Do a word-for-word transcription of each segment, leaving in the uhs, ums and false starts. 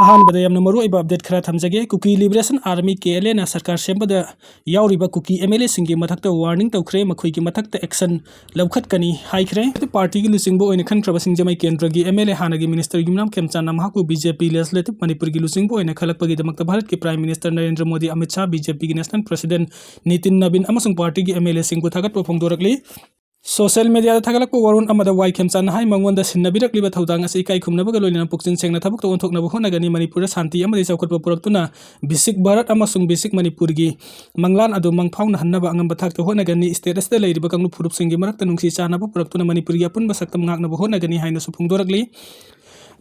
ꯑꯍꯥꯟꯕꯗ ꯌꯥꯝꯅ ꯃꯔꯨꯑꯣꯏꯕ ꯑꯞꯗꯦꯠ ꯈꯔ ꯊꯝꯖꯒꯦ꯫ ꯀꯨꯀꯤ ꯂꯤꯕꯔꯦꯁꯟ ꯑꯥꯔꯃꯤ, ꯀꯦ ꯑꯦꯜ ꯑꯦꯅ ꯁꯔꯀꯥꯔ ꯁꯦꯝꯕꯗ ꯌꯥꯎꯔꯤꯕ ꯀꯨꯀꯤ ꯑꯦꯝ ꯑꯦꯜ ꯑꯦꯁꯤꯡꯒꯤ ꯃꯊꯛꯇ ꯋꯥꯔꯅꯤꯡ ꯇꯧꯈ꯭ꯔꯦ, ꯃꯈꯣꯏꯒꯤ ꯃꯊꯛꯇ ꯑꯦꯛꯁꯟ ꯂꯧꯈꯠꯀꯅꯤ ꯍꯥꯏꯈ꯭ꯔꯦ꯫ ꯄꯥꯔꯇꯤꯒꯤ ꯂꯨꯆꯤꯡꯕ ꯑꯣꯏꯅ ꯈꯟꯈ꯭ꯔꯕ ꯁꯤꯡꯖꯃꯩ ꯀꯦꯟꯗ꯭ꯔꯒꯤ ꯑꯦꯝ ꯑꯦꯜ ꯑꯦ ꯍꯥꯟꯅꯒꯤ ꯃꯤꯅꯤꯁꯇꯔ ꯌꯨꯝꯅꯥꯝ ꯈꯦꯝꯆꯥꯟꯅ ꯃꯍꯥꯛꯄꯨ ꯕꯤ ꯖꯦ ꯄꯤ ꯂꯦꯖꯤꯁꯂꯦꯇꯤꯚ ꯃꯅꯤꯄꯨꯔꯒꯤ ꯂꯨꯆꯤꯡꯕ ꯑꯣꯏꯅ ꯈꯜꯂꯛꯄꯒꯤꯗꯃꯛꯇ ꯚꯥꯔꯠꯀꯤ prime minister Narendra Modi, Amit Shah, B J ꯄꯤꯒꯤ ꯅꯦꯁꯅꯦꯜ ꯄ꯭ꯔꯁꯤꯗꯦꯟ ꯅꯤꯇꯤꯟ ꯅꯕꯤꯟ ꯑꯃꯁꯨꯡ ꯄꯥꯔꯇꯤꯒꯤ ꯑꯦꯝ ꯑꯦꯜ ꯑꯦꯁꯤꯡꯕꯨ ꯊꯥꯒꯠꯄ ꯐꯣꯡꯗꯣꯔꯛꯂꯤ꯫ ꯁꯣꯁꯤꯌꯦꯜ ꯃꯤꯗꯤꯌꯥꯗ ꯊꯥꯒꯠꯂꯛꯄ ꯋꯥꯔꯣꯜ ꯑꯃꯗ ꯋꯥꯏ ꯈꯦꯝꯆꯥꯟꯅ ꯍꯥꯏ, ꯃꯉꯣꯟꯗ ꯁꯤꯟꯅꯕꯤꯔꯛꯂꯤꯕ ꯊꯧꯗꯥꯡ ꯑꯁꯤ ꯏꯀꯥꯏ ꯈꯨꯝꯅꯕꯒ ꯂꯣꯏꯅꯅ ꯄꯨꯛꯆꯦꯜ ꯁꯦꯡꯅ ꯊꯕꯛꯇ ꯑꯣꯟꯊꯣꯛꯅꯕ ꯍꯣꯠꯅꯒꯅꯤ꯫ ꯃꯅꯤꯄꯨꯔꯗ ꯁꯥꯟꯇꯤ ꯑꯃꯗꯤ ꯆꯥꯎꯈꯠꯄ ꯄꯨꯔꯛꯇꯨꯅ ꯕꯤꯁꯤꯛ ꯚꯥꯔꯠ ꯑꯃꯁꯨꯡ ꯕꯤꯁꯤꯛ ꯃꯅꯤꯄꯨꯔꯒꯤ ꯃꯪꯂꯥꯟ ꯑꯗꯨ ꯃꯪꯐꯥꯎꯅꯍꯟꯅꯕ ꯑꯉꯝꯕ ꯊꯥꯛꯇ ꯍꯣꯠꯅꯒꯅꯤ꯫ ꯁ꯭ꯇꯦꯠ ꯑꯁꯤꯗ ꯂꯩꯔꯤꯕ ꯀꯥꯡꯂꯨꯞ ꯐꯨꯔꯨꯞꯁꯤꯡꯒꯤ ꯃꯔꯛꯇ ꯅꯨꯡꯁꯤ ꯆꯥꯟꯅꯕ ꯄꯨꯔꯛꯇꯨꯅ ꯃꯅꯤꯄꯨꯔꯒꯤ ꯑꯄꯨꯟꯕ ꯁꯛꯇꯝ ꯉꯥꯛꯅꯕ ꯍꯣꯠꯅꯒꯅꯤ ꯍꯥꯏꯅꯁꯨ ꯐꯣꯡꯗꯣꯔꯛꯂꯤ꯫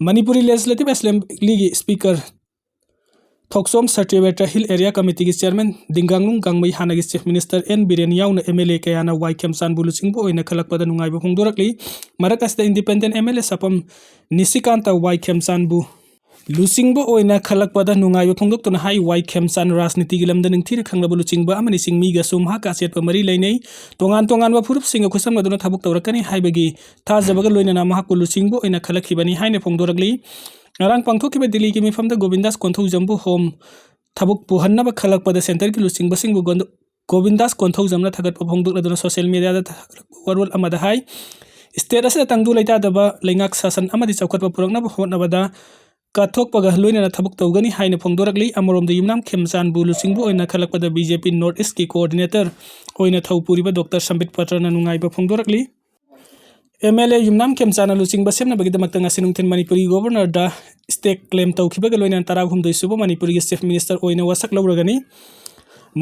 ꯃꯅꯤꯄꯨꯔꯤ ꯂꯦꯖꯤꯁꯂꯦꯇꯤꯚ ꯑꯦꯁꯦꯝꯕ꯭ꯂꯤꯒꯤ ꯁ꯭ꯄꯤꯀꯔ ꯊꯣꯛꯆꯣꯝ ꯁꯇ꯭ꯌꯕ꯭ꯔꯇ, ꯍꯤꯜ ꯑꯦꯔꯤꯌꯥ ꯀꯃꯤꯇꯤꯒꯤ ꯆꯤꯌꯔꯃꯦꯟ ꯗꯤꯡꯒꯥꯡꯂꯨꯡ ꯒꯥꯡꯃꯩ, ꯍꯥꯟꯅꯒꯤ ꯆꯤꯐ ꯃꯤꯅꯤꯁꯇꯔ ꯑꯦꯟ ꯕꯤꯔꯦꯟ ꯌꯥꯎꯅ ꯑꯦꯝ ꯑꯦꯜ ꯑꯦ ꯀꯌꯥꯅ ꯋꯥꯏ ꯈꯦꯝꯆꯥꯟꯕꯨ ꯂꯨꯆꯤꯡꯕ ꯑꯣꯏꯅ ꯈꯜꯂꯛꯄꯗ ꯅꯨꯡꯉꯥꯏꯕ ꯐꯣꯡꯗꯣꯔꯛꯂꯤ꯫ ꯃꯔꯛ ꯑꯁꯤꯗ ꯏꯟꯗꯤꯄꯦꯟꯗꯦꯟꯠ ꯑꯦꯝ ꯑꯦꯜ ꯑꯦ ꯁꯥꯄꯝ ꯅꯤꯁꯤꯀꯥꯟꯇ ꯋꯥꯏ ꯈꯦꯝꯆꯥꯟꯕꯨ ꯂꯨꯆꯤꯡꯕ ꯑꯣꯏꯅ ꯈꯜꯂꯛꯄꯗ ꯅꯨꯡꯉꯥꯏꯕ ꯐꯣꯡꯗꯣꯛꯇꯨꯅ ꯍꯥꯏ, ꯋꯥꯏ ꯈꯦꯝꯆꯥꯟ ꯔꯥꯖꯅꯤꯇꯤꯒꯤ ꯂꯝꯗ ꯅꯤꯡꯊꯤꯅ ꯈꯪꯂꯕ ꯂꯨꯆꯤꯡꯕ ꯑꯃꯅꯤ, ꯆꯤꯡꯃꯤꯒꯁꯨ ꯃꯍꯥꯛꯀ ꯑꯆꯦꯠꯄ ꯃꯔꯤ ꯂꯩꯅꯩ꯫ ꯇꯣꯉꯥꯟ ꯇꯣꯉꯥꯟꯕ ꯐꯨꯔꯨꯞꯁꯤꯡꯒ ꯈꯨꯠꯁꯝꯅꯗꯨꯅ ꯊꯕꯛ ꯇꯧꯔꯛꯀꯅꯤ ꯍꯥꯏꯕꯒꯤ ꯊꯥꯖꯕꯒ ꯂꯣꯏꯅꯅ ꯃꯍꯥꯛꯄꯨ ꯂꯨꯆꯤꯡꯕ ꯑꯣꯏꯅ ꯈꯜꯂꯛꯈꯤꯕꯅꯤ ꯍꯥꯏꯅ ꯐꯣꯡꯗꯣꯔꯛꯂꯤ꯫ ꯉꯔꯥꯡ ꯄꯥꯡꯊꯣꯛꯈꯤꯕ ꯗꯤꯜꯂꯤꯒꯤ ꯃꯤꯐꯝꯗ ꯒꯣꯕꯤꯟꯗꯥꯁ ꯀꯣꯟꯊꯧꯖꯝꯕꯨ ꯍꯣꯝ ꯊꯕꯛ ꯄꯨꯍꯟꯅꯕ ꯈꯜꯂꯛꯄꯗ ꯁꯦꯟꯇꯔꯒꯤ ꯂꯨꯆꯤꯡꯕꯁꯤꯡꯕꯨ ꯒꯣꯟꯗ-, ꯒꯣꯕꯤꯟꯗꯥꯁ ꯀꯣꯟꯊꯧꯖꯝꯅ ꯊꯥꯒꯠꯄ ꯐꯣꯡꯗꯣꯛꯂꯗꯨꯅ ꯁꯣꯁꯤꯌꯦꯜ ꯃꯤꯗꯤꯌꯥꯗ ꯊꯥꯒꯠꯂꯛꯄ ꯋꯥꯔꯣꯜ ꯑꯃꯗ ꯍꯥꯏ, ꯁ꯭ꯇꯦꯠ ꯑꯁꯤꯗ ꯇꯪꯗꯨ ꯂꯩꯇꯥꯗꯕ ꯂꯩꯉꯥꯛ ꯁꯥꯁꯟ ꯑꯃꯗꯤ ꯆꯥꯎꯈꯠꯄ ꯄꯨꯔꯛꯅꯕ ꯍꯣꯠꯅꯕꯗ ꯀꯠꯊꯣꯛꯄꯒ ꯂꯣꯏꯅꯅ ꯊꯕꯛ ꯇꯧꯒꯅꯤ ꯍꯥꯏꯅ ꯐꯣꯡꯗꯣꯔꯛꯂꯤ꯫ ꯑꯃꯔꯣꯝꯗ ꯌꯨꯝꯅꯥꯝ ꯈꯦꯝꯆꯥꯟꯕꯨ ꯂꯨꯆꯤꯡꯕ ꯑꯣꯏꯅ ꯈꯜꯂꯛꯄꯗ ꯕꯤ ꯖꯦ ꯄꯤ ꯅꯣꯔꯠ ꯏꯁꯀꯤ ꯀꯣꯑꯣꯔꯗꯤꯅꯦꯇꯔ ꯑꯣꯏꯅ ꯊꯧ ꯄꯨꯔꯤꯕ ꯗꯣꯛꯇꯔ ꯁꯝꯕꯤꯠ ꯄꯇ꯭ꯔꯅ ꯅꯨꯡꯉꯥꯏꯕ ꯐꯣꯡꯗꯣꯔꯛꯂꯤ꯫ ꯑꯦꯝ ꯑꯦꯜ ꯑꯦ ꯌꯨꯝꯅꯥꯝ ꯈꯦꯝꯆꯥꯟꯅ ꯂꯨꯆꯤꯡꯕ ꯁꯦꯝꯅꯕꯒꯤꯗꯃꯛꯇ ꯉꯁꯤ ꯅꯨꯡꯊꯤꯜ ꯃꯅꯤꯄꯨꯔꯒꯤ ꯒꯣꯕꯔꯅꯔꯗ ꯁ꯭ꯇꯦꯛ ꯀ꯭ꯂꯦꯝ ꯇꯧꯈꯤꯕꯒ ꯂꯣꯏꯅꯅ ꯇꯔꯥꯍꯨꯝꯗꯣꯏ ꯁꯨꯕ ꯃꯅꯤꯄꯨꯔꯒꯤ ꯆꯤꯐ ꯃꯤꯅꯤꯁꯇꯔ ꯑꯣꯏꯅ ꯋꯥꯁꯛ ꯂꯧꯔꯒꯅꯤ꯫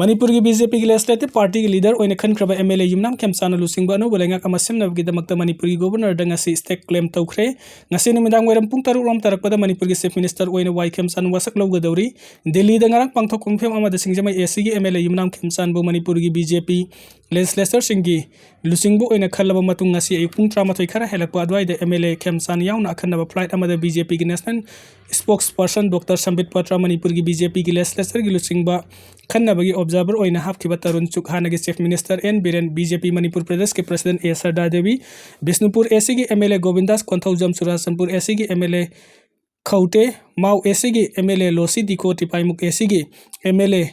ꯃꯅꯤꯄꯨꯔꯒꯤ ꯕꯤ ꯖꯦ ꯄꯤꯒꯤ ꯂꯦꯖꯤꯁꯂꯦꯇꯤꯚ ꯄꯥꯔꯇꯤꯒꯤ ꯂꯤꯗꯔ ꯑꯣꯏꯅ ꯈꯟꯈ꯭ꯔꯕ ꯑꯦꯝ ꯑꯦꯜ ꯑꯦ ꯌꯨꯝꯅꯥꯝ ꯈꯦꯝꯆꯥꯟꯅ ꯂꯨꯆꯤꯡꯕ ꯑꯅꯧꯕ ꯂꯩꯉꯥꯛ ꯑꯃ ꯁꯦꯝꯅꯕꯒꯤꯗꯃꯛꯇ ꯃꯅꯤꯄꯨꯔꯒꯤ ꯒꯣꯕꯔꯅꯔꯗ ꯉꯁꯤ ꯁ꯭ꯇꯦꯛ ꯀ꯭ꯂꯦꯝ ꯇꯧꯈ꯭ꯔꯦ꯫ ꯉꯁꯤ ꯅꯨꯃꯤꯗꯥꯡ ꯋꯥꯏꯔꯝ ꯄꯨꯡ ꯇꯔꯨꯛ ꯔꯣꯝ ꯇꯥꯔꯛꯄꯗ ꯃꯅꯤꯄꯨꯔꯒꯤ ꯆꯤꯐ ꯃꯤꯅꯤꯁꯇꯔ ꯑꯣꯏꯅ ꯋꯥꯏ ꯈꯦꯝꯆꯥꯟ ꯋꯥꯁꯛ ꯂꯧꯒꯗꯧꯔꯤ꯫ ꯗꯤꯜꯂꯤꯗ ꯉꯔꯥꯡ ꯄꯥꯡꯊꯣꯛꯄ ꯃꯤꯐꯝ ꯑꯃꯗ ꯁꯤꯡꯖꯃꯩ ꯑꯦ ꯁꯤꯒꯤ ꯑꯦꯝ ꯑꯦꯜ ꯑꯦ ꯌꯨꯝꯅꯥꯝ ꯈꯦꯝꯆꯥꯟꯕꯨ ꯃꯅꯤꯄꯨꯔꯒꯤ ꯕꯤ ꯖꯦ ꯄꯤ ꯂꯦꯖꯤꯁꯂꯦꯆꯔꯁꯤꯡꯒꯤ ꯂꯨꯆꯤꯡꯕ ꯑꯣꯏꯅ ꯈꯜꯂꯕ ꯃꯇꯨꯡ ꯉꯁꯤ ꯑꯌꯨꯛ ꯄꯨꯡ ꯇꯔꯥꯃꯥꯊꯣꯏ ꯈꯔ ꯍꯦꯜꯂꯛꯄ ꯑꯗꯨꯋꯥꯏꯗ ꯑꯦꯝ ꯑꯦꯜ ꯑꯦ ꯈꯦꯝꯆꯥꯟ ꯌꯥꯎꯅ ꯑꯈꯟꯅꯕ ꯐ꯭ꯂꯥꯏꯠ ꯑꯃꯗ ꯕꯤ ꯖꯦ ꯄꯤꯒꯤ national ꯁ꯭ꯄꯣꯛꯁ person doctor Sambit Patra, ꯃꯅꯤꯄꯨꯔꯒꯤ ꯕꯤ ꯖꯦ ꯄꯤꯒꯤ ꯂꯦꯖꯤꯁꯂꯦꯆꯔꯒꯤ ꯂꯨꯆꯤꯡꯕ ꯈꯟꯅꯕꯒꯤ ꯑꯣꯕꯖꯥꯔꯚꯔ ꯑꯣꯏꯅ ꯍꯥꯞꯈꯤꯕ ꯇꯔꯨꯟ ꯆꯨꯛ, ꯍꯥꯟꯅꯒꯤ chief minister N Biren, B J P Manipur ꯄ꯭ꯔꯗꯦꯁꯀꯤ president A Sarda Devi, Bishnupur A ꯁꯤꯒꯤ M L A Govindas Konthoujam, Churachandpur A ꯁꯤꯒꯤ M L A ꯈꯧꯇꯦ, Mao A ꯁꯤꯒꯤ ꯑꯦꯝ ꯑꯦꯜ ꯑꯦ ꯂꯣꯁꯤ ꯗꯤꯈꯣ, ꯇꯤꯄꯥꯏꯃꯨꯛ ꯑꯦ ꯁꯤꯒꯤ ꯑꯦꯝ ꯑꯦꯜ ꯑꯦ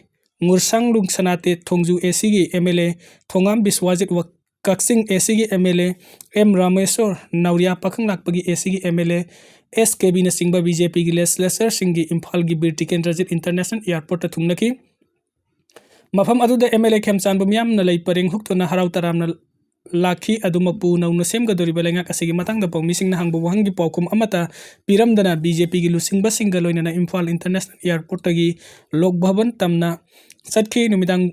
ꯉꯨꯔꯁꯥꯡꯂꯨꯡ ꯁꯅꯥꯇꯦ, ꯊꯣꯡꯖꯨ ꯑꯦ ꯁꯤꯒꯤ ꯑꯦꯝ ꯑꯦꯜ ꯑꯦ ꯊꯣꯉꯥꯝ ꯕꯤꯁ꯭ꯋꯥꯖꯤꯠ ꯋꯥ-, ꯀꯛꯆꯤꯡ ꯑꯦ ꯁꯤꯒꯤ M L A M Rameshwar, Nauriya ꯄꯥꯈꯪꯂꯥꯛꯄꯒꯤ ꯑꯦ ꯁꯤꯒꯤ ꯑꯦꯝ ꯑꯦꯜ ꯑꯦ ꯑꯦꯁ ꯀꯦꯕꯤꯅꯆꯤꯡꯕ ꯕꯤ ꯖꯦ ꯄꯤꯒꯤ ꯂꯦꯖꯤꯁꯂꯦꯆꯔꯁꯤꯡꯒꯤ ꯏꯝꯐꯥꯜꯒꯤ ꯕꯤꯔ ꯇꯤꯀꯦꯟꯗ꯭ꯔꯖꯤꯠ ꯏꯟꯇꯔꯅꯦꯁꯅꯦꯜ ꯑꯦꯌꯥꯔꯄꯣꯔꯠꯇ ꯊꯨꯡꯅꯈꯤ꯫ ꯃꯐꯝ ꯑꯗꯨꯗ ꯑꯦꯝ ꯑꯦꯜ ꯑꯦ ꯈꯦꯝꯆꯥꯟꯕꯨ ꯃꯤꯌꯥꯝꯅ ꯂꯩ ꯄꯔꯦꯡ ꯍꯨꯛꯇꯨꯅ ꯍꯔꯥꯎ ꯇꯔꯥꯝꯅ ꯂꯥꯛꯈꯤ꯫ ꯑꯗꯨꯃꯛꯄꯨ ꯅꯧꯅ ꯁꯦꯝꯒꯗꯧꯔꯤꯕ ꯂꯩꯉꯥꯛ ꯑꯁꯤꯒꯤ ꯃꯇꯥꯡꯗ ꯄꯥꯎꯃꯤꯁꯤꯡꯅ ꯍꯪꯕ ꯋꯥꯍꯪꯒꯤ ꯄꯥꯎꯈꯨꯝ ꯑꯃꯠꯇ ꯄꯤꯔꯝꯗꯅ ꯕꯤ ꯖꯦ ꯄꯤꯒꯤ ꯂꯨꯆꯤꯡꯕꯁꯤꯡꯒ ꯂꯣꯏꯅꯅ ꯏꯝꯐꯥꯜ ꯏꯟꯇꯔꯅꯦꯁꯅꯦꯜ ꯑꯦꯌꯥꯔꯄꯣꯔꯠꯇꯒꯤ ꯂꯣꯛ ꯚꯕꯟ ꯇꯝꯅ ꯆꯠꯈꯤ꯫ ꯅꯨꯃꯤꯗꯥꯡ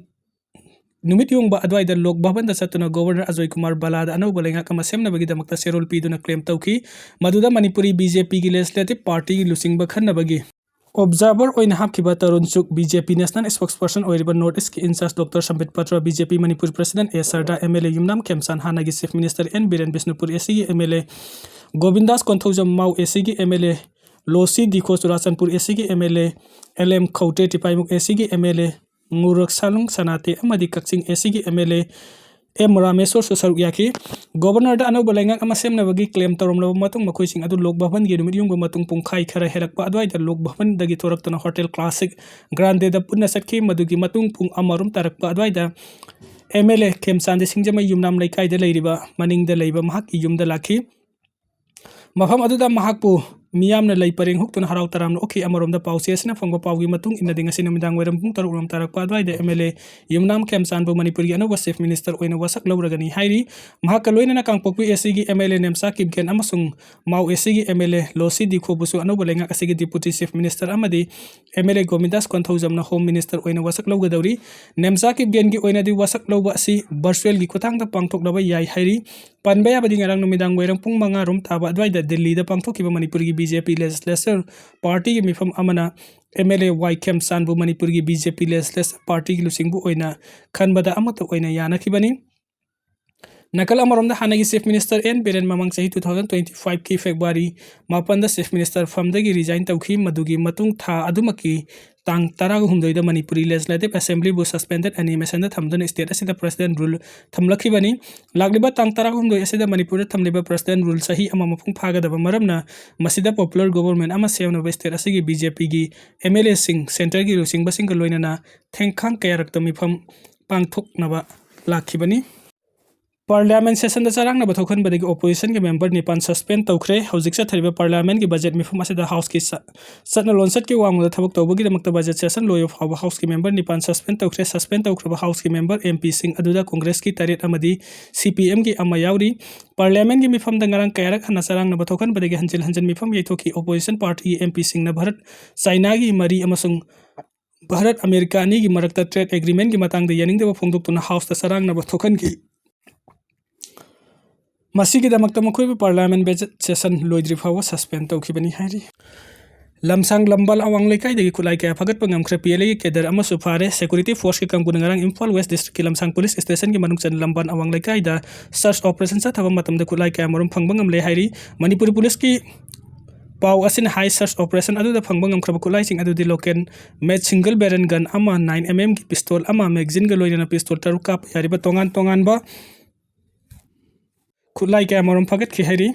ꯅꯨꯃꯤꯠ ꯌꯨꯡꯕ ꯑꯗꯨꯋꯥꯏꯗ ꯂꯣꯛ ꯚꯕꯟꯗ ꯆꯠꯇꯨꯅ ꯒꯣꯕꯔꯅꯔ ꯑꯖꯣꯏ ꯀꯨꯃꯥꯔ ꯕꯂꯥꯗ ꯑꯅꯧꯕ ꯂꯩꯉꯥꯛ ꯑꯃ ꯁꯦꯝꯅꯕꯒꯤꯗꯃꯛꯇ ꯆꯦꯔꯣꯜ ꯄꯤꯗꯨꯅ ꯀ꯭ꯂꯦꯝ ꯇꯧꯈꯤ꯫ ꯃꯗꯨꯗ ꯃꯅꯤꯄꯨꯔꯤ ꯕꯤ ꯖꯦ ꯄꯤꯒꯤ ꯂꯦꯖꯤꯁꯂꯦꯇꯤꯚ ꯄꯥꯔꯇꯤꯒꯤ ꯂꯨꯆꯤꯡꯕ ꯈꯟꯅꯕꯒꯤ ꯑꯣꯕꯖꯥꯔꯚꯔ ꯑꯣꯏꯅ ꯍꯥꯞꯈꯤꯕ ꯇꯔꯨꯟ ꯆꯨꯛ, B J P national spokesperson ꯑꯣꯏꯔꯤꯕ ꯅꯣꯔꯠ ꯏꯁ꯭ꯠꯀꯤ incharge doctor Sambit Patra, B J P Manipur president A Sarda, M L A Yumnam Khemchand, ꯍꯥꯟꯅꯒꯤ chief minister N Biren, Bishnupur A ꯁꯤꯒꯤ M L A Govindas Konthoujam, Mao A ꯁꯤꯒꯤ M L A Losii Dikho, Churachandpur A ꯁꯤꯒꯤ M L A L M ꯈꯧꯇꯦ, ꯇꯤꯄꯥꯏꯃꯨꯛ ꯑꯦ ꯁꯤꯒꯤ M L ꯑꯦ ꯉꯨꯔꯛꯁꯥꯂꯨꯡ ꯁꯅꯥꯇꯦ ꯑꯃꯗꯤ ꯀꯛꯆꯤꯡ A ꯁꯤꯒꯤ M L A M ꯔꯥꯃꯦꯁꯣꯔꯁꯨ ꯁꯔꯨꯛ ꯌꯥꯈꯤ꯫ ꯒꯣꯕꯔꯅꯔꯗ ꯑꯅꯧꯕ ꯂꯩꯉꯥꯛ ꯑꯃ ꯁꯦꯝꯅꯕꯒꯤ ꯀ꯭ꯂꯦꯝ ꯇꯧꯔꯝꯂꯕ ꯃꯇꯨꯡ, ꯃꯈꯣꯏꯁꯤꯡ ꯑꯗꯨ ꯂꯣꯛ ꯚꯕꯟꯒꯤ ꯅꯨꯃꯤꯠ ꯌꯨꯡꯕ ꯃꯇꯨꯡ ꯄꯨꯡꯈꯥꯏ ꯈꯔ ꯍꯦꯜꯂꯛꯄ ꯑꯗꯨꯋꯥꯏꯗ ꯂꯣꯛ ꯚꯕꯟꯗꯒꯤ ꯊꯣꯔꯛꯇꯨꯅ ꯍꯣꯇꯦꯜ ꯀ꯭ꯂꯥꯁꯤꯛ ꯒ꯭ꯔꯥꯟꯗꯦꯗ ꯄꯨꯟꯅ ꯆꯠꯈꯤ꯫ ꯃꯗꯨꯒꯤ ꯃꯇꯨꯡ ꯄꯨꯡ ꯑꯃꯔꯣꯝ ꯇꯥꯔꯛꯄ ꯑꯗꯨꯋꯥꯏꯗ ꯑꯦꯝ ꯑꯦꯜ ꯑꯦ ꯈꯦꯝꯆꯥꯟꯗꯤ ꯁꯤꯡꯖꯃꯩ ꯌꯨꯝꯅꯥꯝ ꯂꯩꯀꯥꯏꯗ ꯂꯩꯔꯤꯕ ꯃꯅꯤꯡꯗ ꯂꯩꯕ ꯃꯍꯥꯛꯀꯤ ꯌꯨꯝꯗ ꯂꯥꯛꯈꯤ꯫ ꯃꯐꯝ ꯑꯗꯨꯗ ꯃꯍꯥꯛꯄꯨ ꯃꯤꯌꯥꯝꯅ ꯂꯩ ꯄꯔꯦꯡ ꯍꯨꯛꯇꯨꯅ ꯍꯔꯥꯎ ꯇꯔꯥꯝꯅ ꯑꯣꯛꯈꯤ꯫ ꯑꯃꯔꯣꯝꯗ ꯄꯥꯎꯆꯦ ꯑꯁꯤꯅ ꯐꯪꯕ ꯄꯥꯎꯒꯤ ꯃꯇꯨꯡ ꯏꯟꯅꯗꯤ, ꯉꯁꯤ ꯅꯨꯃꯤꯗꯥꯡ ꯋꯥꯏꯔꯝ ꯄꯨꯡ ꯇꯔꯨꯛ ꯔꯣꯝ ꯇꯥꯔꯛꯄ ꯑꯗꯨꯋꯥꯏꯗ ꯑꯦꯝ ꯑꯦꯜ ꯑꯦ ꯌꯨꯝꯅꯥꯝ ꯈꯦꯝꯆꯥꯟꯕꯨ ꯃꯅꯤꯄꯨꯔꯒꯤ ꯑꯅꯧꯕ ꯆꯤꯐ ꯃꯤꯅꯤꯁꯇꯔ ꯑꯣꯏꯅ ꯋꯥꯁꯛ ꯂꯧꯔꯒꯅꯤ ꯍꯥꯏꯔꯤ꯫ ꯃꯍꯥꯛꯀ ꯂꯣꯏꯅꯅ ꯀꯥꯡꯄꯣꯛꯄꯤ ꯑꯦ ꯁꯤꯒꯤ ꯑꯦꯝ ꯑꯦꯜ ꯑꯦ ꯅꯦꯝꯆꯥ ꯀꯤꯞꯒꯦꯟ ꯑꯃꯁꯨꯡ ꯃꯥꯎ ꯑꯦ ꯁꯤꯒꯤ ꯑꯦꯝ ꯑꯦꯜ ꯑꯦ ꯂꯣꯁꯤ ꯗꯤꯈꯣꯕꯨꯁꯨ ꯑꯅꯧꯕ ꯂꯩꯉꯥꯛ ꯑꯁꯤꯒꯤ ꯗꯤꯄꯨꯇꯤ ꯆꯤꯐ ꯃꯤꯅꯤꯁꯇꯔ ꯑꯃꯗꯤ ꯑꯦꯝ ꯑꯦꯜ ꯑꯦ ꯒꯣꯃꯤꯟꯗꯥꯁ ꯀꯣꯟꯊꯧꯖꯝꯅ ꯍꯣꯝ ꯃꯤꯅꯤꯁꯇꯔ ꯑꯣꯏꯅ ꯋꯥꯁꯛ ꯂꯧꯒꯗꯧꯔꯤ꯫ ꯅꯦꯝꯆꯥ ꯀꯤꯞꯒꯦꯟꯒꯤ ꯑꯣꯏꯅꯗꯤ ꯋꯥꯁꯛ ꯂꯧꯕ ꯑꯁꯤ ꯚꯔꯆꯨꯋꯦꯜꯒꯤ ꯈꯨꯠꯊꯥꯡꯗ ꯄꯥꯡꯊꯣꯛꯅꯕ ꯌꯥꯏ ꯍꯥꯏꯔꯤ꯫ ꯄꯟꯕ ꯌꯥꯕꯗꯤ, ꯉꯔꯥꯡ ꯅꯨꯃꯤꯗꯥꯡ ꯋꯥꯏꯔꯝ ꯄꯨꯡ ꯃꯉꯥ ꯔꯣꯝ ꯇꯥꯕ ꯑꯗꯨꯋꯥꯏꯗ ꯗꯤꯜꯂꯤꯗ ꯄꯥꯡꯊꯣꯛꯈꯤꯕ ꯃꯅꯤꯄꯨꯔꯒꯤ ꯕꯤ ꯖꯦ ꯄꯤ ꯂꯦꯖꯤꯁꯂꯦꯆꯔ ꯄꯥꯔꯇꯤꯒꯤ ꯃꯤꯐꯝ ꯑꯃꯅ ꯑꯦꯝ ꯑꯦꯜ ꯑꯦ ꯋꯥꯏ ꯈꯦꯝꯆꯥꯟꯕꯨ ꯃꯅꯤꯄꯨꯔꯒꯤ ꯕꯤ ꯖꯦ ꯄꯤ ꯂꯦꯖꯤꯁꯂꯦꯆꯔ ꯄꯥꯔꯇꯤꯒꯤ ꯂꯨꯆꯤꯡꯕ ꯑꯣꯏꯅ ꯈꯟꯕꯗ ꯑꯃꯠꯇ ꯑꯣꯏꯅ ꯌꯥꯅꯈꯤꯕꯅꯤ꯫ ꯅꯥꯀꯜ ꯑꯃꯔꯣꯝꯗ, ꯍꯥꯟꯅꯒꯤ ꯆꯤꯐ ꯃꯤꯅꯤꯁꯇꯔ ꯑꯦꯟ ꯕꯤꯔꯦꯟ ꯃꯃꯥꯡ ꯆꯍꯤ two thousand twenty five ꯀꯤ ꯐꯦꯕ꯭ꯔꯨꯋꯥꯔꯤ ꯃꯥꯄꯟꯗ ꯆꯤꯐ ꯃꯤꯅꯤꯁꯇꯔ ꯐꯝꯗꯒꯤ ꯔꯤꯖꯥꯏꯟ ꯇꯧꯈꯤ꯫ ꯃꯗꯨꯒꯤ ꯃꯇꯨꯡ ꯊꯥ ꯑꯗꯨꯃꯛꯀꯤ ꯇꯥꯡ ꯇꯔꯥꯍꯨꯝꯗꯣꯏꯗ ꯃꯅꯤꯄꯨꯔꯤ Legislative Assemblyꯕꯨ suspended animationꯗ ꯊꯝꯗꯨꯅ state ꯑꯁꯤꯗ President Rule ꯊꯝꯂꯛꯈꯤꯕꯅꯤ꯫ ꯂꯥꯛꯂꯤꯕ ꯇꯥꯡ ꯇꯔꯥꯍꯨꯝꯗꯣꯏ ꯑꯁꯤꯗ ꯃꯅꯤꯄꯨꯔꯗ ꯊꯝꯂꯤꯕ President Rule ꯆꯍꯤ ꯑꯃ ꯃꯄꯨꯡ ꯐꯥꯒꯗꯕ ꯃꯔꯝꯅ, ꯃꯁꯤꯗ popular government ꯑꯃ ꯁꯦꯝꯅꯕ state ꯑꯁꯤꯒꯤ BJPꯒꯤ MLAꯁꯤꯡ, centreꯒꯤ ꯂꯨꯆꯤꯡꯕꯁꯤꯡꯒ ꯂꯣꯏꯅꯅ ꯊꯦꯡꯈꯥꯡ ꯀꯌꯥꯔꯛꯇ ꯃꯤꯐꯝ ꯄꯥꯡꯊꯣꯛꯅꯕ ꯂꯥꯛꯈꯤꯕꯅꯤ꯫ Parliament sessionꯗ ꯆꯔꯥꯡꯅꯕ ꯊꯣꯛꯍꯟꯕꯗꯒꯤ oppositionꯒꯤ member ꯅꯤꯄꯥꯟ suspend ꯇꯧꯈ꯭ꯔꯦ꯫ ꯍꯧꯖꯤꯛ ꯆꯠꯊꯔꯤꯕ Parliamentꯀꯤ budget ꯃꯤꯐꯝ ꯑꯁꯤꯗ Houseꯀꯤ ꯆ-, ꯆꯠꯅ ꯂꯣꯟꯆꯠꯀꯤ ꯋꯥꯡꯃꯗ ꯊꯕꯛ ꯇꯧꯕꯒꯤꯗꯃꯛꯇ budget session ꯂꯣꯏꯕ ꯐꯥꯎꯕ Houseꯀꯤ member ꯅꯤꯄꯥꯟ suspend ꯇꯧꯈ꯭ꯔꯦ꯫ Suspend ꯇꯧꯈ꯭ꯔꯕ Houseꯀꯤ member, MPꯁꯤꯡ ꯑꯗꯨꯗ Congressꯀꯤ ꯇꯔꯦꯠ ꯑꯃꯗꯤ CPMꯒꯤ ꯑꯃ ꯌꯥꯎꯔꯤ꯫ Parliamentꯀꯤ ꯃꯤꯐꯝꯗ ꯉꯔꯥꯡ ꯀꯌꯥꯔꯛ ꯍꯟꯅ ꯆꯔꯥꯡꯅꯕ ꯊꯣꯛꯍꯟꯕꯗꯒꯤ ꯍꯟꯖꯤꯟ ꯍꯟꯖꯤꯟ ꯃꯤꯐꯝ ꯌꯩꯊꯣꯛꯈꯤ꯫ Opposition partyꯒꯤ MPꯁꯤꯡꯅ ꯚꯥꯔꯠ ꯆꯥꯏꯅꯥꯒꯤ ꯃꯔꯤ ꯑꯃꯁꯨꯡ ꯚꯥꯔꯠ ꯑꯃꯦꯔꯤꯀꯥ ꯑꯅꯤꯒꯤ ꯃꯔꯛꯇ trade agreementꯀꯤ ꯃꯇꯥꯡꯗ ꯌꯥꯅꯤꯡꯗꯕ ꯐꯣꯡꯗꯣꯛꯇꯨꯅ Houseꯇ ꯆꯔꯥꯡꯅꯕ ꯊꯣꯛꯍꯟꯈꯤ꯫ ꯃꯁꯤꯒꯤꯗꯃꯛꯇ ꯃꯈꯣꯏꯕꯨ Parliament budget session ꯂꯣꯏꯗ꯭ꯔꯤ ꯐꯥꯎꯕ suspend ꯇꯧꯈꯤꯕꯅꯤ ꯍꯥꯏꯔꯤ꯫ ꯂꯝꯁꯥꯡ ꯂꯝꯕꯥꯜ ꯑꯋꯥꯡ ꯂꯩꯀꯥꯏꯗꯒꯤ ꯈꯨꯠꯂꯥꯏ ꯀꯌꯥ ꯐꯥꯒꯠꯄ ꯉꯝꯈ꯭ꯔꯦ꯫ PLAꯒꯤ cadre ꯑꯃꯁꯨ ꯐꯥꯔꯦ꯫ Security forceꯀꯤ ꯀꯥꯡꯕꯨꯅ ꯉꯔꯥꯡ Imphal West Districtꯀꯤ ꯂꯝꯁꯥꯡ Police Stationꯒꯤ ꯃꯅꯨꯡ ꯆꯟꯅ ꯂꯝꯕꯥꯜ ꯑꯋꯥꯡ ꯂꯩꯀꯥꯏꯗ search operation ꯆꯠꯊꯕ ꯃꯇꯝꯗ ꯈꯨꯠꯂꯥꯏ ꯀꯌꯥ ꯃꯔꯨꯝ ꯐꯪꯕ ꯉꯝꯂꯦ ꯍꯥꯏꯔꯤ꯫ ꯃꯅꯤꯄꯨꯔꯤ Policeꯀꯤ ꯄꯥꯎ ꯑꯁꯤꯅ ꯍꯥꯏ, search operation ꯑꯗꯨꯗ ꯐꯪꯕ ꯉꯝꯈ꯭ꯔꯕ ꯈꯨꯠꯂꯥꯏꯁꯤꯡ ꯑꯗꯨꯗꯤ local made single barrel gun ꯑꯃ, nine mmꯒꯤ pistol ꯑꯃ, magazineꯒ ꯂꯣꯏꯅꯅ pistol ꯇꯔꯨꯛ ꯀꯥꯞꯄ ꯌꯥꯔꯤꯕ ꯇꯣꯉꯥꯟ ꯇꯣꯉꯥꯟꯕ ꯈꯨꯠꯂꯥꯏ ꯀꯌꯥ ꯃꯔꯨꯝ ꯐꯥꯒꯠꯈꯤ ꯍꯥꯏꯔꯤ꯫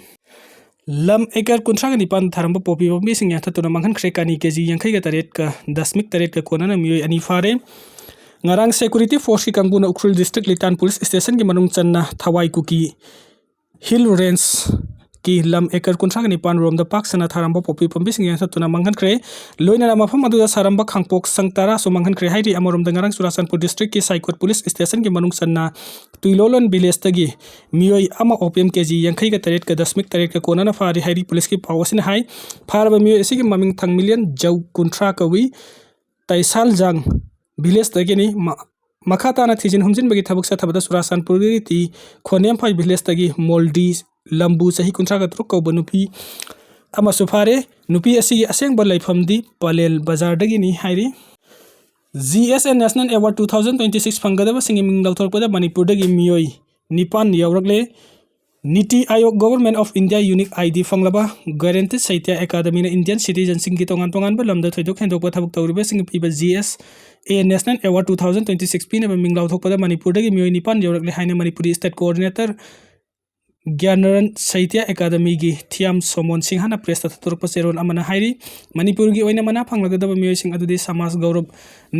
ꯂꯝ acre ꯀꯨꯟꯊ꯭ꯔꯥꯒ ꯅꯤꯄꯥꯟ ꯊꯥꯔꯝꯕ poppy ꯄꯥꯝꯕꯤꯁꯤꯡ ꯌꯥꯟꯊꯠꯇꯨꯅ ꯃꯥꯡꯍꯟꯈ꯭ꯔꯦ꯫ ꯀꯥꯅꯤ KG ꯌꯥꯡꯈꯩꯒ ꯇꯔꯦꯠꯀ ꯗꯁꯃꯤꯛ ꯇꯔꯦꯠꯀ ꯀꯣꯟꯅꯅ ꯃꯤꯑꯣꯏ ꯑꯅꯤ ꯐꯥꯔꯦ꯫ ꯉꯔꯥꯡ Security Forceꯀꯤ ꯀꯥꯡꯕꯨꯅ ꯎꯈ꯭ꯔꯨꯜ District ꯂꯤꯇꯥꯟ Police Stationꯒꯤ ꯃꯅꯨꯡ ꯆꯟꯅ ꯊꯋꯥꯏ ꯀꯨꯀꯤ Hill Rangeꯀꯤ ꯂꯝ acre ꯀꯨꯟꯊ꯭ꯔꯥꯒ ꯅꯤꯄꯥꯟ ꯔꯣꯝꯗ ꯄꯥꯛ ꯁꯟꯅ ꯊꯥꯔꯝꯕ poppy ꯄꯥꯝꯕꯤꯁꯤꯡ ꯌꯥꯟꯊꯠꯇꯨꯅ ꯃꯥꯡꯍꯟꯈ꯭ꯔꯦ꯫ ꯂꯣꯏꯅꯅ ꯃꯐꯝ ꯑꯗꯨꯗ ꯁꯥꯔꯝꯕ ꯈꯥꯡꯄꯣꯛ ꯁꯪ ꯇꯔꯥꯁꯨ ꯃꯥꯡꯍꯟꯈ꯭ꯔꯦ ꯍꯥꯏꯔꯤ꯫ ꯑꯃꯔꯣꯝꯗ ꯉꯔꯥꯡ ꯆꯨꯔꯥꯆꯥꯟꯄꯨꯔ Districtꯀꯤ ꯁꯥꯏꯀꯣꯠ Police Stationꯒꯤ ꯃꯅꯨꯡ ꯆꯟꯅ ꯇꯨꯏꯂꯣꯂꯣꯟ villageꯇꯒꯤ ꯃꯤꯑꯣꯏ ꯑꯃ opium KG ꯌꯥꯡꯈꯩꯒ ꯇꯔꯦꯠꯀ ꯗꯁꯃꯤꯛ ꯇꯔꯦꯠꯀ ꯀꯣꯟꯅꯅ ꯐꯥꯔꯤ ꯍꯥꯏꯔꯤ꯫ Policeꯀꯤ ꯄꯥꯎ ꯑꯁꯤꯅ ꯍꯥꯏ, ꯐꯥꯔꯕ ꯃꯤꯑꯣꯏ ꯑꯁꯤꯒꯤ ꯃꯃꯤꯡ ꯊꯥꯡꯃꯤꯂꯤꯌꯟ ꯖꯧ ꯀꯨꯟꯊ꯭ꯔꯥ ꯀꯧꯏ꯫ ꯇꯩꯁꯥꯜꯖꯥꯡ villageꯇꯒꯤꯅꯤ꯫ ꯃ-, ꯃꯈꯥ ꯇꯥꯅ ꯊꯤꯖꯤꯟ ꯍꯨꯝꯖꯤꯟꯕꯒꯤ ꯊꯕꯛ ꯆꯠꯊꯕꯗ ꯆꯨꯔꯥꯆꯥꯟꯄꯨꯔꯒꯤ ꯇꯤ ꯈꯣꯅꯦꯝꯐꯥꯏ villageꯇꯒꯤ ꯃꯣꯜꯗꯤ ꯂꯝꯕꯨ ꯆꯍꯤ ꯀꯨꯟꯊ꯭ꯔꯥꯒ ꯇꯔꯨꯛ ꯀꯧꯕ ꯅꯨꯄꯤ ꯑꯃꯁꯨ ꯐꯥꯔꯦ꯫ ꯅꯨꯄꯤ ꯑꯁꯤꯒꯤ ꯑꯁꯦꯡꯕ ꯂꯩꯐꯝꯗꯤ ꯄꯂꯦꯜ ꯕꯖꯥꯔꯗꯒꯤꯅꯤ ꯍꯥꯏꯔꯤ꯫ GSA National Award two thousand twenty six ꯐꯪꯒꯗꯕꯁꯤꯡꯒꯤ ꯃꯤꯡ ꯂꯧꯊꯣꯔꯛꯄꯗ ꯃꯅꯤꯄꯨꯔꯗꯒꯤ ꯃꯤꯑꯣꯏ ꯅꯤꯄꯥꯟ ꯌꯥꯎꯔꯛꯂꯦ꯫ ꯅꯤꯇꯤ ꯑꯥꯌꯣꯒ Government of India Unique I D ꯐꯪꯂꯕ Guaranteed Saitya Academyꯅ Indian citizenꯁꯤꯡꯒꯤ ꯇꯣꯉꯥꯟ ꯇꯣꯉꯥꯟꯕ ꯂꯝꯗ ꯊꯣꯏꯗꯣꯛ ꯍꯦꯟꯗꯣꯛꯄ ꯊꯕꯛ ꯇꯧꯔꯤꯕꯁꯤꯡ ꯄꯤꯕ G S A National Award two thousand twenty six ꯄꯤꯅꯕ ꯃꯤꯡ ꯂꯥꯎꯊꯣꯛꯄꯗ ꯃꯅꯤꯄꯨꯔꯗꯒꯤ ꯃꯤꯑꯣꯏ ꯅꯤꯄꯥꯟ ꯌꯧꯔꯛꯂꯦ ꯍꯥꯏꯅ ꯃꯅꯤꯄꯨꯔꯤ State Coordinator ꯒ꯭ꯌꯥꯅꯔꯟ ꯁꯥꯍꯤꯇ꯭ꯌ ꯑꯦꯀꯥꯗꯃꯤꯒꯤ ꯊꯤꯌꯥꯝ ꯁꯣꯃꯣꯟ ꯁꯤꯡꯍꯅ pressꯇ ꯊꯥꯗꯣꯔꯛꯄ ꯆꯦꯔꯣꯜ ꯑꯃꯅ ꯍꯥꯏꯔꯤ꯫ ꯃꯅꯤꯄꯨꯔꯒꯤ ꯑꯣꯏꯅ ꯃꯅꯥ ꯐꯪꯂꯒꯗꯕ ꯃꯤꯑꯣꯏꯁꯤꯡ ꯑꯗꯨꯗꯤ ꯁꯃꯥꯖ ꯒꯧꯔꯕ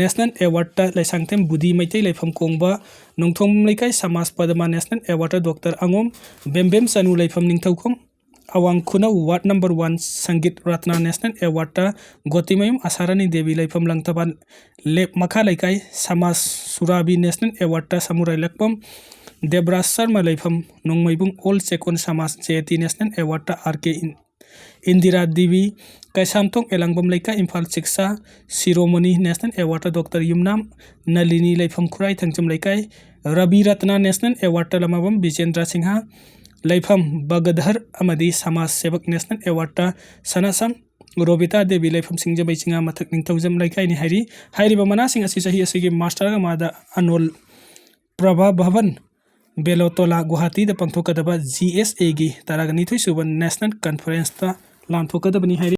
National Awardꯇ ꯂꯩꯁꯥꯡꯊꯦꯝ ꯕꯨꯙꯤ ꯃꯩꯇꯩ ꯂꯩꯐꯝ ꯀꯣꯡꯕ, ꯅꯣꯡꯊꯣꯝ ꯂꯩꯀꯥꯏ ꯁꯃꯥꯖ ꯄꯗꯃ National Awardꯇ ꯗꯣꯛꯇꯔ ꯑꯉꯣꯝ ꯕꯦꯝꯕꯦꯝ ꯆꯅꯨ ꯂꯩꯐꯝ ꯅꯤꯡꯊꯧꯈꯣꯡ ꯑꯋꯥꯡ ꯈꯨꯅꯧ Ward number one ꯁꯪꯒꯤꯠ ꯔꯠꯅ National Awardꯇ ꯒꯣꯇꯤꯃꯌꯨꯝ ꯑꯁꯥꯔꯥꯅꯤ ꯗꯦꯕꯤ ꯂꯩꯐꯝ ꯂꯪꯊꯕꯥꯜ ꯂꯦꯞ ꯃꯈꯥ ꯂꯩꯀꯥꯏ ꯁꯃꯥꯖ ꯁꯨꯔꯥꯕꯤ National Awardꯇ ꯁꯃꯨꯔꯥꯏ ꯂꯛꯄꯝ ꯗꯦꯕ꯭ꯔꯥꯖ ꯁꯔꯃ ꯂꯩꯐꯝ ꯅꯣꯡꯃꯩꯕꯨꯡ ꯑꯣꯜ ꯆꯦꯀꯣꯟ ꯁꯃꯥꯖ J T National Awardꯇ R K ꯏꯟ-, ꯏꯟꯗꯤꯔꯥ ꯗꯦꯕꯤ, ꯀꯩꯁꯥꯝꯊꯣꯡ ꯑꯦꯂꯥꯡꯕꯝ ꯂꯩꯀꯥꯏ, ꯏꯝꯐꯥꯜ ꯆꯤꯛꯁꯥ ꯁꯤꯔꯣꯃꯣꯅꯤ National Awardꯇ ꯗꯣꯛꯇꯔ ꯌꯨꯝꯅꯥꯝ ꯅꯂꯤꯅꯤ ꯂꯩꯐꯝ ꯈꯨꯔꯥꯏ ꯊꯥꯡꯖꯝ ꯂꯩꯀꯥꯏ, ꯔꯕꯤ ꯔꯠꯅ National Awardꯇ ꯂꯃꯥꯕꯝ ꯕꯤꯖꯦꯟꯗ꯭ꯔ ꯁꯤꯡꯍ ꯂꯩꯐꯝ ꯕꯒꯙꯔ ꯑꯃꯗꯤ ꯁꯃꯥꯖ ꯁꯦꯕꯛ National Awardꯇ ꯁꯅꯥꯁꯝ ꯔꯣꯕꯤꯇꯥ ꯗꯦꯕꯤ ꯂꯩꯐꯝ ꯁꯤꯡꯖꯃꯩ ꯆꯤꯉꯥ ꯃꯊꯛ ꯅꯤꯡꯊꯧꯖꯝ ꯂꯩꯀꯥꯏꯅꯤ ꯍꯥꯏꯔꯤ꯫ ꯍꯥꯏꯔꯤꯕ ꯃꯅꯥꯁꯤꯡ ꯑꯁꯤ ꯆꯍꯤ ꯑꯁꯤꯒꯤ ꯃꯥꯔꯆ ꯇꯔꯥꯃꯉꯥꯗ ꯑꯅꯣꯜ ꯄ꯭ꯔꯚꯥ ꯚꯕꯟ, ꯕꯦꯂꯣꯇꯣꯂꯥ, ꯒꯨꯋꯥꯍꯥꯇꯤꯗ ꯄꯥꯡꯊꯣꯛꯀꯗꯕ G S Aꯒꯤ ꯇꯔꯥꯒ ꯅꯤꯊꯣꯏ ꯁꯨꯕ National Conferenceꯇ ꯂꯥꯟꯊꯣꯛꯀꯗꯕꯅꯤ ꯍꯥꯏꯔꯤ꯫